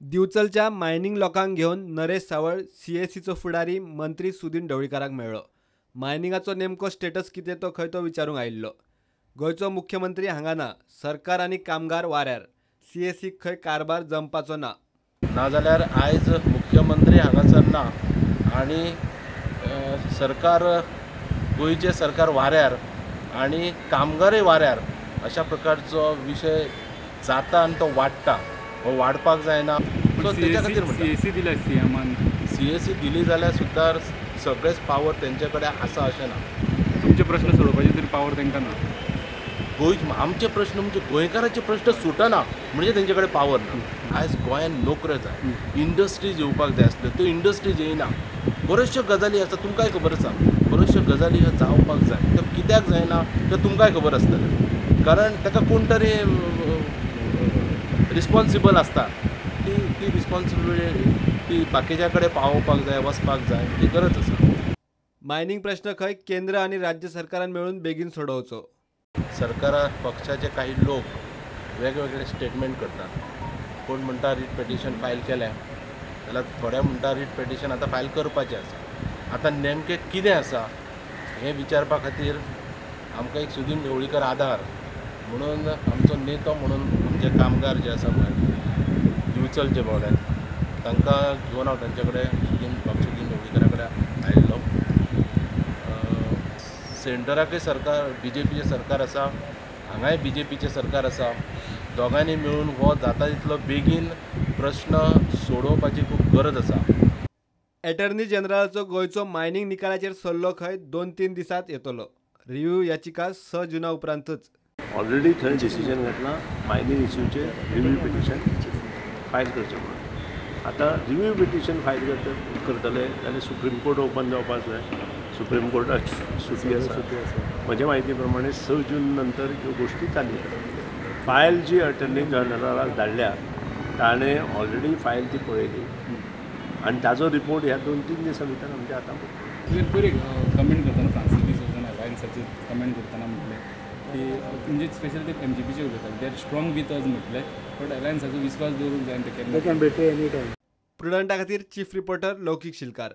दिवचलच्या mining लोकांक घेवन नरेश सावळ सीएसीचो फुडारी मंत्री सुदिन ढवळीकाराक मेळ्ळो. मायनिंगाचो नेमको स्टेटस कितें तो खंय तो विचारूंक आयिल्लो. गोंयचो मुख्यमंत्री हांगा ना, सरकार आनी कामगार वाऱ्यार. सीएसीक खंय कारभार जमपाचो ना. नाजाल्यार आयज मुख्यमंत्री हांगासर ना आनी सरकार, गोंयचें सरकार वाऱ्यार आनी कामगारय वाऱ्यार, अशा प्रकारचो विशय जाता आनी तो वाडटा. हो वाडपाक जायना. सो तेच्या खातीर सीएसी दिल्या सीएमान, सीएसी दिली जाल्यार सुद्दां सगळेच पावर तेंचे कडेन आसा अशें ना. तुमचे प्रश्न सोडोवपाचे तरी पावर तांकां ना. गोंय आमचे प्रश्न म्हणजे गोंयकाराचे प्रश्न सुटना म्हणजे तेंचे कडेन पावर ना. आयज गोंयांत नोकऱ्यो जाय, इंडस्ट्रीज येवपाक जाय आसल्यो, त्यो इंडस्ट्रीज येयना. बऱ्योचश्यो गजाली आसा, तुमकांय खबर आसा, बऱ्योचश्यो गजाली ह्यो जावपाक जाय, त्यो कित्याक जायना त्यो तुमकांय खबर आसतलें. कारण ताका कोण तरी रिस्पोन्सिबल आसता, ती ती रिस्पोन्सिबिलिटी ती बाकीच्या कडेन पावोवपाक जाय, वचपाक जाय, ती गरज आसा. मायनिंग प्रश्न खंय केंद्र आनी राज्य सरकारान मेळून बेगीन सोडोवचो. सरकारा पक्षाचे काही लोक वेगवेगळे स्टेटमेंट करतात. कोण म्हणटा रीट पिटिशन फायल केलें, जाल्यार थोडे म्हणटा रीट पिटिशन आतां फायल करपाचें आसा. आतां नेमकें कितें आसा हें विचारपा खातीर आमकां एक सुदिन ढवळीकर आधार म्हणून आमचो नेतो म्हणून आमचे कामगार जे आसा पळय दिवचलचे भोंवल्यात तांकां घेवन हांव तांचे कडेन सुदिन ढवळीकरा कडेन आयिल्लो. सेंटराकय सरकार बीजेपीचें सरकार आसा, हांगाय बीजेपीचें सरकार आसा. दोगांनी मेळून हो जाता तितलो बेगीन प्रश्न सोडोवपाची खूब गरज आसा. एटर्नी जनरलाचो गोंयचो मायनिंग निकालाचेर सल्लो खंय 2-3 दिसांत येतलो. रिव्यू याचिका 6 जुना उपरांतच. ऑलरेडी थंय डिसिजन घेतला मायनिंग इश्यूचेर रिव्यू पिटिशन फायल करचें म्हणून. आतां रिव्यू पिटिशन फायल करतले जाल्यार सुप्रीम कोर्ट ओपन जावपाक जाय. सुप्रीम कोर्टाक सुटी आसा. म्हज्या म्हायती प्रमाणे 6 जून नंतर ह्यो गोश्टी चालू जातल्यो. फायल जी अटर्नी जनरलाक धाडल्या ताणें ऑलरेडी फायल ती पळयली आनी ताजो रिपोर्ट ह्या 2-3 दिसां भितर आमच्या हातांत पडटलो. पयर कमेंट करतना फ्रांसीस डिसोजान अलायन्साचेर कमेंट करतना म्हटलें की म्हणजे स्पेशल ते एमजीपीचे उलयतात, they are strong with us म्हटलें, बट अलायन्साचो विस्वास दवरूंक जाय. प्रुडंटा खातीर चीफ रिपोर्टर लौकीक शिलकार.